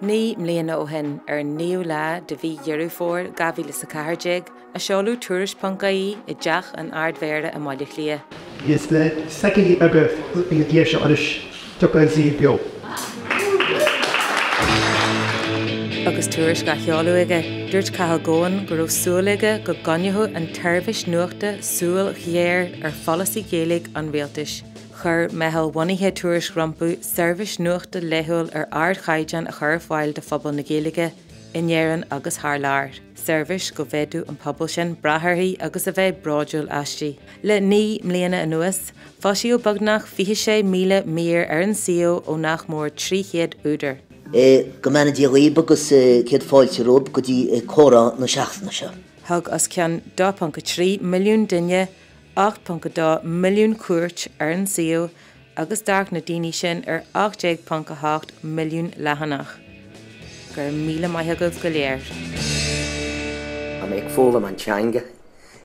9 mbliana ó shin, ar an 9ú lá de mhí Dheireadh Fómhair 2014, a seoladh Tuairisc.ie i dTeach an Ard-Mhéara i mBaile Átha Cliath. Is le soicindí beaga ina dhiaidh seo anois, tiocfaidh an suíomh beo. Agus Tuairisc á sheoladh aige, dúirt Cathal Goan go raibh súil aige go gcoinneodh an tseirbhís nuachta súil ghéar ar pholasaí Gaeilge an rialtais. Chuir meitheal bhunaithe Tuairisc rompu seirbhís nuachta laethúil ar ardchaighdeán a chur ar fáil do phobal na Gaeilge in Éirinn agus thar lear, seirbhís go bhféadfadh an pobal sin brath uirthi agus a bheith bródúil aisti. Le 9 mbliana anuas, foilsíodh beagnach 26,000 mír ar an suíomh ó nach mór 300 údar. Go mbeannaí Dia dhaoib agus céad fáilte romhaibh go dtí comhrá na seachtaine seo. Thug os cionn 2.3 milliún duine 8.2 milliún cuairt ar an suíomh agus d'amharc na daoine sin ar 18.8 milliún leathanach. Go raibh míle maith agaibh go léir. Tá mé ag foghlaim an teanga.